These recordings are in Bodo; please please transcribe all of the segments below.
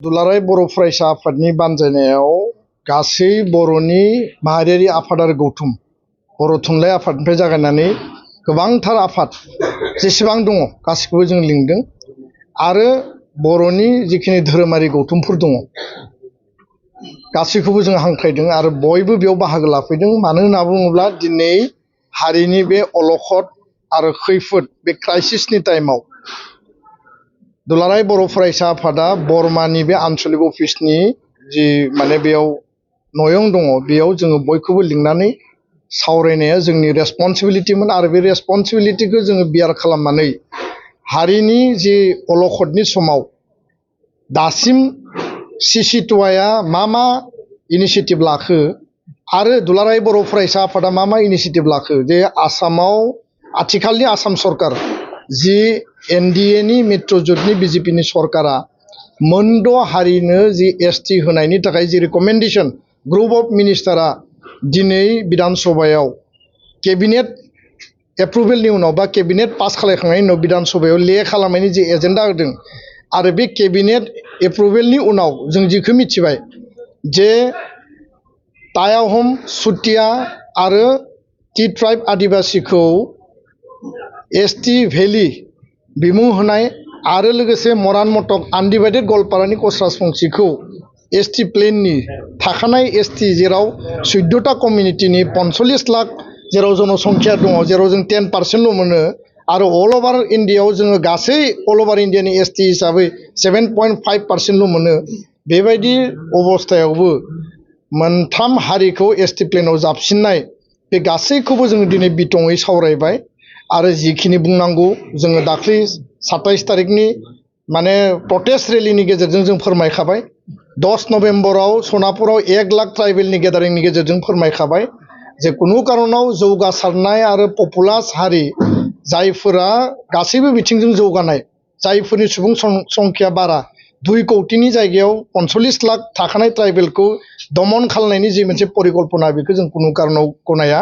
दुलाराय बर' फरायसा आफादनि बानजायनायाव गासै बर'नि माहारियारि आफादारि गौथुम बर' थुनलाइ आफादनिफ्राय जागायनानै गोबांथार आफाद जेसेबां दङ गासिखौबो जों लिंदों आरो बर'नि जिखिनि धोरोमारि गौथुमफोर दङ गासैखौबो जों हांख्रायदों आरो बयबो बेयाव बाहागो लाफैदों। मानो होनना बुङोब्ला दिनै हारिनि बे अलखद आरो खैफोद बे क्राइसिसनि टाइमाव दुलाराय बर' फरायसा आफादा बर्मानि बे आन्चलिक अफिसनि जि बेयाव नयं दङ बेयाव जोङो बयखौबो लिंनानै सावरायनाया जोंनि रेसपन्सिबिलिटिमोन आरो बे रेसपन्सिबिलिटिखौ जोङो बियार खालामनानै हारिनि जि अलखदनि समाव दासिम सिसिटुआया मा इनिशिएटिभ लाखो आरो दुलाराय बर' फरायसा आफादा मा इनिशिएटिभ लाखो जे आसामाव आथिखालनि आसाम सरकार जि एनडिए नि मित्रजोटनि बिजेपिनि सरकारा मोनद' हारिनो जि एसटि होनायनि थाखाय जि रिकमेन्डेसन ग्रुप अफ मिनिस्टारा दिनै विधान सभायाव केबिनेट एप्रुभेलनि उनाव बा केबिनेट पास खालामखांनायनि उनाव विधान सभायाव ले खालामनायनि जि एजेन्डा होदों आरो बे केबिनेट एप्रुभेलनि उनाव जों जिखौ मिथिबाय जे टायाहम चुटिया आरो टि ट्राइब आदिबासीखौ एसटि भेलि बिमुं होनाय आरो लोगोसे मरान मटक आनडिभाइडेड गवालपारानि कच राजबंशीखौ एसटि प्लेननि थाखानाय एसटि जेराव 14टा कमिउनिटिनि 45 लाख जेराव जनसंख्या दङ जेराव जों 10% मोनो आरो अल ओभार इन्डियायाव जोङो गासै अल ओभार इन्डियानि एसटि हिसाबै 7.5% मोनो। बेबायदि अबस्थायावबो मोनथाम हारिखौ एसटि प्लेनाव जाबसिननाय बे गासैखौबो जोङो दिनै बिथङै सावरायबाय आरो जिखिनि बुंनांगौ जोङो दाख्लै 27 तारिखनि प्रटेस्ट रेलिनि गेजेरजों जों फोरमायखाबाय। 10 नभेम्बराव सनापुराव 1 लाख ट्राइबेलनि गेदारिंनि गेजेरजों फोरमायखाबाय जे कुनु कारनाव जौगासारनाय आरो पपुलास हारि जायफोरा गासैबो बिथिंजों जौगानाय जायफोरनि सुबुं संख्या बारा 2 कौटिनि जायगायाव 45 लाख थाखानाय ट्राइबेलखौ दमन खालामनायनि जि मोनसे परिकल्पना बेखौ जों कुनु कारनाव गनाया।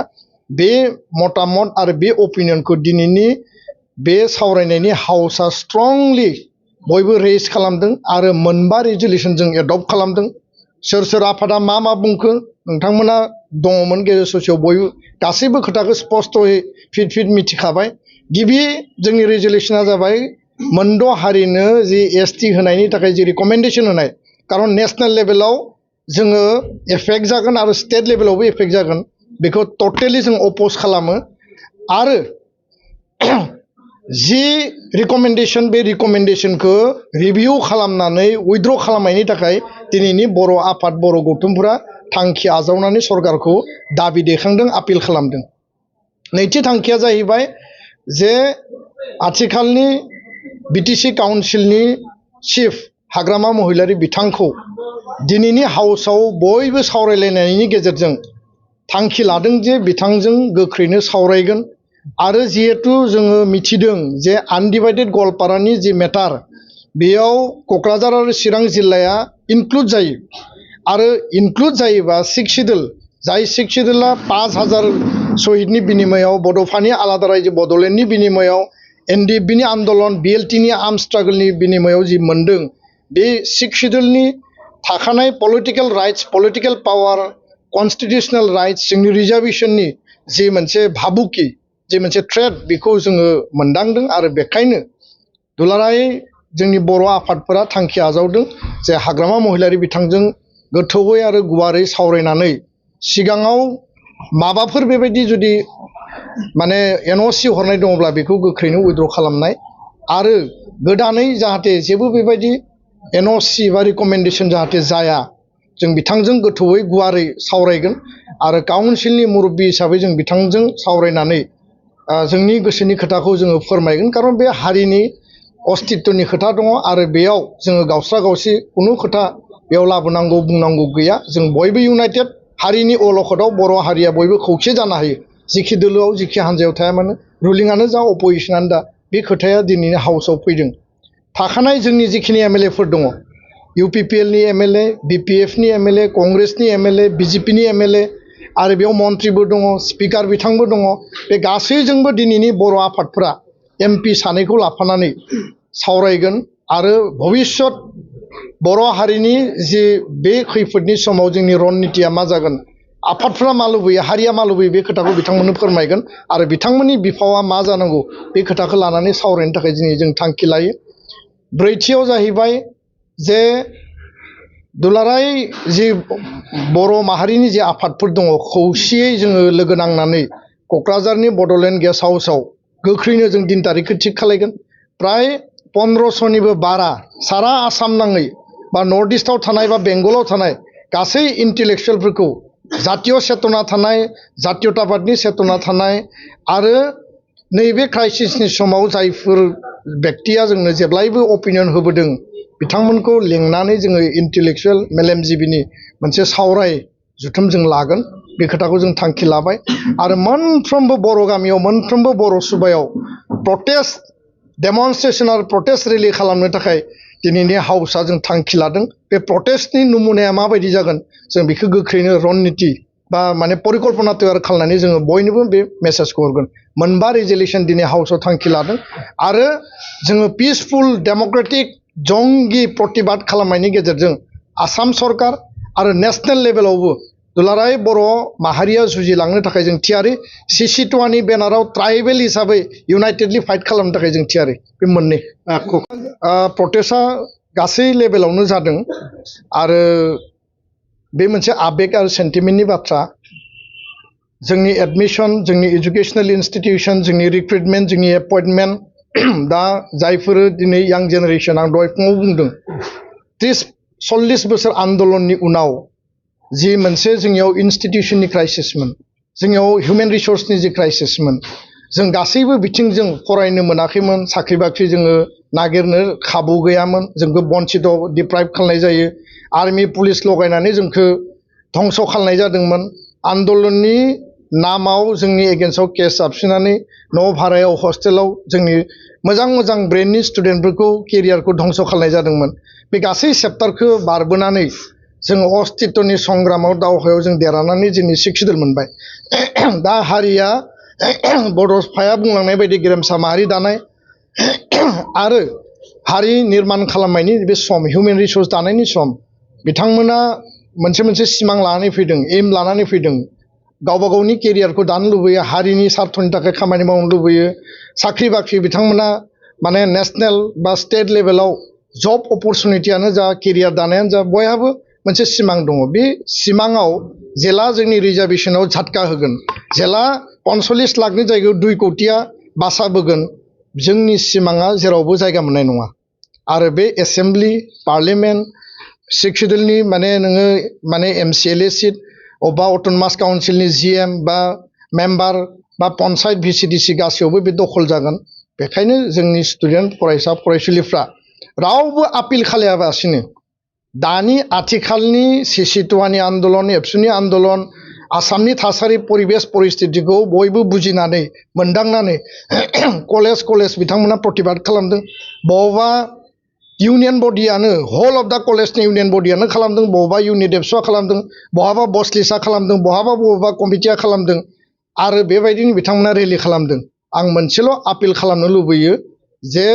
बे मतामत आरो बे अपिनियनखौ दिनैनि बे सावरायनायनि हाउसआ स्ट्रंलि बयबो रेज खालामदों आरो मोनबा रेजुलेसन जों एडप्ट खालामदों। सोर आफादा मा बुंखो नोंथांमोना दङमोन गेजेर ससेयाव बयबो गासैबो खोथाखौ स्पस्तयै फिट मिथिखाबाय। गिबि जोंनि रेजुलेसना जाबाय मोनद' हारिनो जि एसटि होनायनि थाखाय जि रिकमेन्डेसन होनाय कारन नेशनेल लेभेलाव जोङो एफेक्ट जागोन आरो स्टेट लेभेलावबो एफेक्ट जागोन बेखौ टटेलि जों अपोज खालामो आरो जि रिकमेन्डेसन बे रिकमेन्डेसनखौ रिभिउ खालामनानै उइथड्र खालामनायनि थाखाय दिनैनि बर' आफाद बर' गौथुमफोरा थांखि आजावनानै सरकारखौ दाबि दैखांदों आपिल खालामदों। नैथि थांखिया जाहैबाय जे आथिखालनि बिटिसि काउन्सिलनि चिफ हाग्रामा महिलारि बिथांखौ दिनैनि हाउसआव बयबो सावरायलायनायनि गेजेरजों थांखि लादों जे बिथांजों गोख्रैनो सावरायगोन आरो जिहेतु जोङो मिथिदों जे आनडिभाइडेड गवालपारानि जि मेटार बेयाव क'क्राझार आरो चिरां जिल्लाया इनक्लुड जायो आरो इनक्लुड जायोबा 6 सिडुल जाय 6 सिडुला 5000 शहीदनि बिनिमयाव बड'फानि आलादा रायजो बड'लेण्डनि बिनिमयाव एनडिएफबिनि आन्दलन बिएलटिनि आर्म स्ट्रागलनि बिनिमयाव जि मोनदों बे 6 सिडुलनि थाखानाय political rights political power constitutional rights जोंनि रिजार्भेशननि जि मोनसे भाबुकि जि मोनसे थ्रेट बेखौ जोङो मोनदांदों आरो बेखायनो दुलाराय जोंनि बर' आफादफोरा थांखि आजावदों जे हाग्रामा महिलारि बिथांजों गोथौयै आरो गुवारै सावरायनानै सिगाङाव माबाफोर बेबायदि जुदि एनअसि हरनाय दङब्ला बेखौ गोख्रैनो उइथड्र खालामनाय आरो गोदानै जाहाथे जेबो बेबायदि एनअसि बा रिकमेन्डेसन जाहाथे जाया जों बिथांजों गोथौयै गुवारै सावरायगोन आरो काउन्सिलनि मुरब्बी हिसाबै जों बिथांजों सावरायनानै जोंनि गोसोनि खोथाखौ जोङो फोरमायगोन कारन बे हारिनि अस्तित्वनि खोथा दङ आरो बेयाव जोङो गावस्रा गावसि कुनु खोथा बेयाव लाबोनांगौ बुंनांगौ गैया। जों बयबो इउनाइटेड हारिनि अलखदाव बर' हारिया बयबो खौसे जानो हायो जिखि दोलोआव जिखि हान्जायाव थाया मानो रुलिंआनो जा अपोजिसनानो दा बे खोथाया दिनैनि हाउसआव फैदों। थाखानाय जोंनि जिखिनि एमएलएफोर दङ इउपिपिएलनि एमएलए बिपिएफनि एमएलए कंग्रेसनि एमएलए बिजेपिनि एमएलए आरो बेयाव मन्थ्रिबो दङ स्पिकार बिथांबो दङ बे गासैजोंबो दिनैनि बर' आफादफोरा एमपि सानैखौ लाफानानै सावरायगोन आरो भबिष्यत बर' हारिनि जे बे खैफोदनि समाव जोंनि रणनीतिया मा जागोन आफादफ्रा मा लुबैयो हारिया मा लुबैयो बे खोथाखौ बिथांमोननो फोरमायगोन आरो बिथांमोननि बिफावा मा जानांगौ बे खोथाखौ लानानै सावरायनो थाखाय दिनै जों थांखि लायो। ब्रैथियाव जाहैबाय जे दुलाराय जि बर' माहारिनि जे आफादफोर दङ खौसेयै जोङो लोगो नांनानै क'क्राझारनि बड'लेण्ड गेस्ट हाउसआव गोख्रैनो जों दिन तारिखखौ थिग खालायगोन। प्राय 1500निबो बारा सारा आसाम नाङै बा नर्थ इस्टआव थानाय बा बेंगलाव थानाय गासै इन्टेलेक्सुवेलफोरखौ जातीय चेतना थानाय जातीयताबादनि चेतना थानाय आरो नैबे क्राइसिसनि समाव जायफोर बेक्तिया जोंनो जेब्लायबो अपिनियन होबोदों बिथांमोनखौ लिंनानै जोङो इन्टेलेक्सुवेल मेलेमजिबिनि मोनसे सावराय जुथुम जों लागोन बे खोथाखौ जों थांखि लाबाय। आरो मोनफ्रोमबो बर' गामियाव मोनफ्रोमबो बर' सुबायाव प्रटेस्ट डेमनस्ट्रेसन आरो प्रटेस्ट रेलि खालामनो थाखाय दिनैनि हाउसआ जों थांखि लादों। बे प्रटेस्टनि नमुनाया माबायदि जागोन जों बेखौ गोख्रैनो रणनीति बा माने परिकल्पना तैयार खालामनानै जोङो बयनोबो बे मेसेजखौ हरगोन। मोनबा रेजलिउसन दिनै हाउसआव थांखि लादों आरो जोङो पिसफुल डेम'क्रेटिक जंगि प्रतिबाद खालामनायनि गेजेरजों आसाम सरकार आरो नेशनेल लेभेलावबो दुलाराय बर' माहारिया जुजिलांनो थाखाय जों थियारि। CC2नि बेनाराव ट्राइबेल हिसाबै इउनाइटेडलि फाइट खालामनो थाखाय जों थियारि। बे मोननै प्रटेस्टआ गासै लेभेलावनो जादों आरो बे मोनसे आबेग आरो सेन्टिमेन्टनि बाथ्रा। जोंनि एडमिसन जोंनि एजुकेशनेल इन्स्टिटिउसन जोंनि रिक्रुटमेन्ट जोंनि एपइन्टमेन्ट दा जायफोर दिनै यां जेनेरेसन आं दहाय फुङाव बुंदों 30-40 बोसोर आन्दलननि उनाव जि मोनसे जोंनियाव इन्स्टिटिउसननि क्राइसिसमोन जोंनियाव हिउमेन रिसर्सनि जि क्राइसिसमोन जों गासैबो बिथिंजों फरायनो मोनाखैमोन साख्रि बाख्रि जोङो नागिरनो खाबु गैयामोन जोंखौ बन्चित डिप्राइभ खालामनाय जायो आर्मि पुलिस लगायनानै जोंखौ धंस खालामनाय जादोंमोन आन्दलननि नामाव जोंनि एगेन्स्टआव केस जाबसिननानै न' भारायाव हस्टेलाव जोंनि मोजां मोजां ब्रेननि स्टुडेन्टफोरखौ केरियारखौ धंस खालामनाय जादोंमोन बे गासै चेप्टारखौ बारबोनानै जोङो अस्तित्वनि संग्रामाव दावहायाव जों देरहानानै जोंनि सिक्सिडल मोनबाय दा हारिया बड'फाया बुंलांनाय बायदि गेरेमसा माहारि दानाय आरो हारि निर्माण खालामनायनि बे सम हिउमेन रिसर्स दानायनि सम बिथांमोना मोनसे सिमां लानानै फैदों एम लानानै फैदों गावबा गावनि केरियारखौ दानो लुबैयो हारिनि सार्थनि थाखाय खामानि मावनो लुबैयो साख्रि बाख्रि बिथांमोना माने नेशनेल बा स्टेट लेभेलाव जब अपरचुनिटियानो जा केरियार दानायानो जा बयहाबो मोनसे सिमां दङ बे सिमाङाव जेला जोंनि रिजार्भेसनाव झटका होगोन जेला 45 लाखनि जायगायाव 2 कौटिया बासाबोगोन जोंनि सिमाङा जेरावबो जायगा मोननाय नङा आरो बे एसेम्ब्लि पार्लियामेन्ट सिक्सिडलनि माने नोङो माने MCLA सिट अबा अट'नमास काउन्सिलनि GM बा मेम्बार बा पन्सायत VCDC गासैयावबो बे दखल जागोन बेखायनो जोंनि स्टुडेन्ट फरायसा फरायसुलिफ्रा रावबो आपिल खालायालासिनो दानि आथिखालनि CC2नि आन्दलन एबसुनि आन्दलन आसामनि थासारि परिबेस परिस्थितिखौ बयबो बुजिनानै मोनदांनानै कलेज बिथांमोना प्रतिबाद खालामदों बबेबा इउनियन बडियानो हल अफ दा कलेजनि इउनियन बडियानो खालामदों बबेबा इउनिट एबसुआ खालामदों बहाबा बसलिसा खालामदों बबेबा कमिटिया खालामदों आरो बेबायदिनो बिथांमोना रेलि खालामदों आं मोनसेल' आपिल खालामनो लुबैयो जे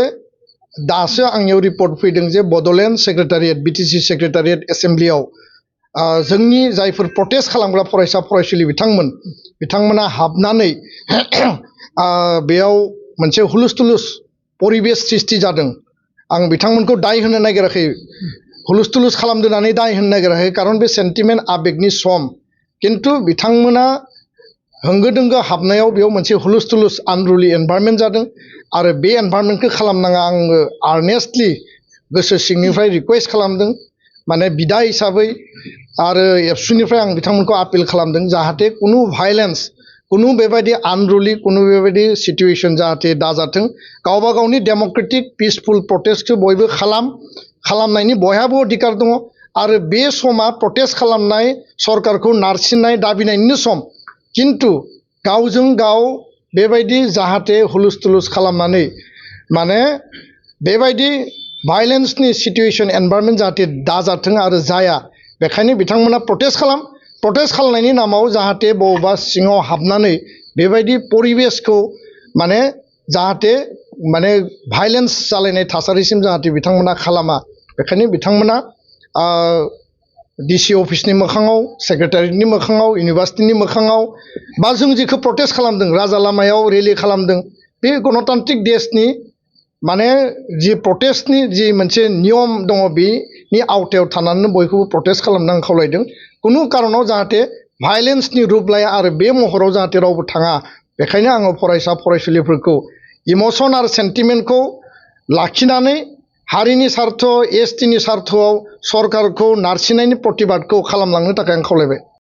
दासो आंनियाव रिपर्ट फैदों जे बड'लेण्ड सेक्रेटारियेट BTC सेक्रेटारियेट एसेम्ब्लियाव जोंनि जायफोर प्रटेस्ट खालामग्रा फरायसा फरायसुलि बिथांमोना हाबनानै बेयाव मोनसे हुलुस-थुलुस परिबेस सृष्टि जादों आं बिथांमोनखौ दाय होनो नागिराखै हुलुस-थुलुस खालामदोंनानै दाय होनो नागिराखै खारन बे सेन्टिमेन्ट आबेगनि सम किन्तु बिथांमोना होंगो दोंगो हाबनायाव बेयाव मोनसे हुलुस-थुलुस आनरुलि एनभायरनमेन्ट जादों आरो बे एनभायरनमेन्टखौ खालामनाङा आङो आर्नेस्टलि गोसो सिंनिफ्राय रिकुवेस्ट खालामदों माने बिदा हिसाबै आरो एबसुनिफ्राय आं बिथांमोनखौ आपिल खालामदों जाहाथे कुनु भायलेन्स कुनु बेबायदि आनरुलि कुनु बेबायदि सिटुएसन जाहाथे दाजाथों गावबा गावनि डेम'क्रेटिक पिसफुल प्रटेस्टखौ बयबो खालामनायनि बयहाबो अधिकार दङ आरो बे समा प्रटेस्ट खालामनाय सरकारखौ नारसिननाय दाबिनायनिनो सम किन्तु गावजों गाव बेबायदि जाहाथे हुलुस-थुलुस खालामनानै माने बेबायदि भायलेन्सनि सिटुएसन एनभायरनमेन्ट जाहाथे दाजाथों आरो जाया बेखायनो बिथांमोना प्रटेस्ट खालामनायनि नामाव जाहाथे बबेबा सिङाव हाबनानै बेबायदि परिबेसखौ माने जाहाथे माने भायलेन्स जालायनाय थासारिसिम जाहाथे बिथांमोना खालामा बेखायनो बिथांमोना डिसि अफिसनि मोखाङाव सेक्रेटारिनि मोखाङाव इउनिभार्सिटिनि मोखाङाव बा जों जेखौ प्रटेस्ट खालामदों राजा लामायाव रेलि खालामदों बे गणतान्त्रिक देशनि माने जि प्रटेस्टनि जि मोनसे नियम दङ बेनि आवथायाव थानानै बयखौबो प्रटेस्ट खालामनो आं खावलायदों खुनु कारनाव जाहाथे भायलेन्सनि रुप लाया आरो बे महराव जाहाथे रावबो थाङा बेखायनो आङो फरायसा फरायसुलिफोरखौ इमसन आरो सेन्टिमेन्टखौ लाखिनानै हारिनि सार्थ एसटिनि सार्थआव सरकारखौ नारसिननायनि प्रतिबादखौ खालामलांनो थाखाय आं खावलायबाय।